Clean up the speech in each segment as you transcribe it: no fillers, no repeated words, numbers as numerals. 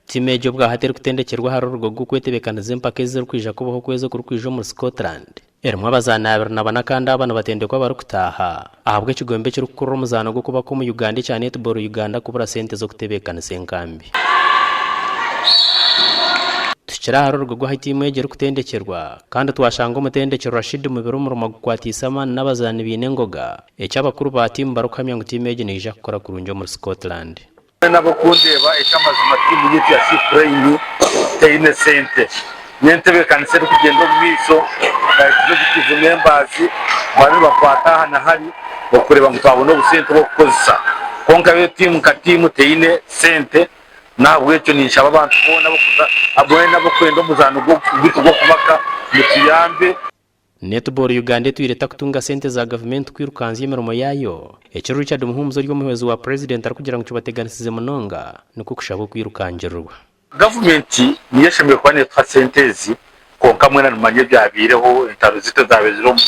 Tiimu egi obwahati erikutendekyerwa ahari orugo rw'okwetebeekanisa empaka ezirikwija kubaho okwezi okurikwija omuri Scotland. Erimu abazaani 24 kandi aba nibatendekwa abarikutaaha ahabw'ekigombe ekirikukurira omuzaano gw'okubaka omu Uganda ekya Netball Uganda kubura sente z'okutebeekanisa enkambi. Tuhikire ahari orugo rw'ahu tiimu egi erikutendekyerwa kandi twashanga omutendeki Rashid Mubiru omurimo agukwatiise amaani n'abazaani baine engoga, eki abakuru ba tiimu barikuhamya ngu tiimu egi neija kukora kurungi omuri Scotland. Mwena abokundeeba, eky'amazima tiimu yaitu ya She Cranes teine sente. N'entebeekanisa erikugyenda omu maisho, ba executive members bariyo nibakwata aha na hari okureeba ngu twabona obusente bw'okukozesa. Kwonka yo tiimu nka tiimu teine sente, n'ahabw'ekyo ninshaba abantu boona mwena abokwenda omuzaano gwaitu gw'okubaka mutuyambe. Netball Uganda etwire etakutunga sente za gavumenti kwirukanzya emirimo yaayo, eki Richard Muhumuza ori omuhwezi wa Purezidenti arikugira ngu kibateganisize munonga nikwo kushaba okwirukangirirwa. Gavumenti niyo eshemereire kuba netuha sente ezi kwonka mwena nimumanya ebyabaireho, entaro zitu ezabaire ziri omu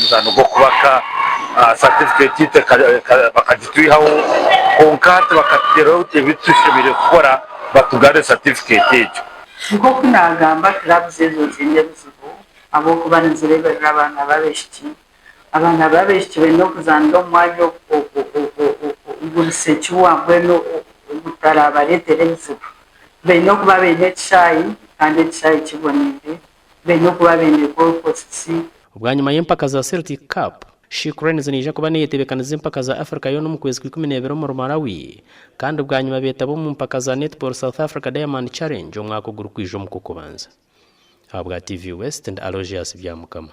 muzaano gw'okubaka, certificate yaitu bakagitwihaho kwonka hati bakatuteeraho ebi tushemereire kukora batugarurire certificate egyo. Nk'oku naagamba clubs ezo ziine ebizibu ahabw'okuba nizireeberera abaana b'abaishiki. Abaana b'abaishiki baine okuzaanira omu mwanya oguri secure mbwenu ogutarabareetera ebizibu. Baine okuba baine ekishaayi kandi ekishaayi kiboneire, baine okuba baine goal posts. Bwanyima y'empaka za Celtic Cup, She Cranes neija kuba neyetebeekanisa empaka za Africa yoona omu kwezi kwa 12 omuri Malawi kandi bwanyima beetabe omu mpaka za Netball South Africa Diamond Challenge omwaka ogurikwija omu Kw'okubanza. Ahabwa TV West ndi Aloysius Byamukama.